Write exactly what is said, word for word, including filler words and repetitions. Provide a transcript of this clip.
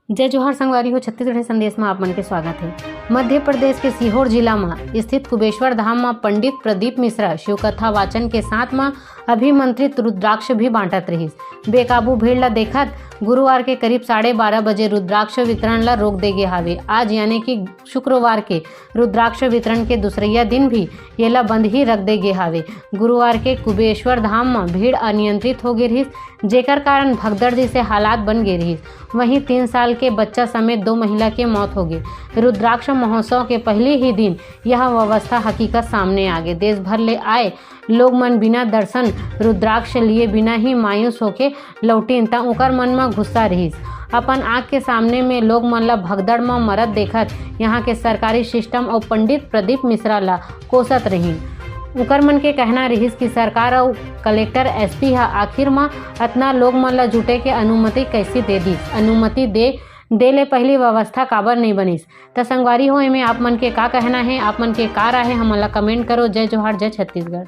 जय जोहार संगवारी हो, छत्तीसगढ़ी संदेश म आप मन के स्वागत हे। मध्य प्रदेश के सीहोर जिला म स्थित कुबेश्वर धाम म पंडित प्रदीप मिश्रा शिव कथा वाचन के साथ म अभिमंत्रित रुद्राक्ष भी बांटत रहिस। बेकाबू भीड़ ला देखत गुरुवार के करीब साढ़े बारह बजे रुद्राक्ष वितरण ला रोक दे गे हावे। आज यानी कि शुक्रवार के रुद्राक्ष वितरण के दूसरइया दिन भी येला बंद ही रख दे गे हावे। गुरुवार के कुबेश्वर धाम म भीड़ अनियंत्रित हो गे रिहिस, जेकर कारण भगदड़ जैसे हालात बन गे रिहिस। वहीं तीन साल के बच्चा समेत दो महिला के मौत हो गे। रुद्राक्ष महोत्सव के पहले ही दिन यह व्यवस्था हकीकत सामने आ गे। देश भर ले आए लोग मन बिना दर्शन रुद्राक्ष लिए बिना ही मायूस होके लौटिन, त ओकर मन म गुस्सा रिहिस। अपन आंख के सामने में लोग मन ल भगदड़ म मरत देखत यहाँ के सरकारी सिस्टम अउ पंडित प्रदीप मिश्रा ल कोसत रहिन। उकर मन के कहना रिहिस कि सरकार अउ कलेक्टर, एसपी ह आखिर म अतना लोग मन ल जुटे के अनुमति कैसे दे दिस? अनुमति दे दे ले पहली व्यवस्था काबर नहीं बनिस? त संगवारी हो, एमे आप मन के का कहना हे? आप मन के का राय हे? हमन ला कमेंट करो। जय जोहार, जय छत्तीसगढ़।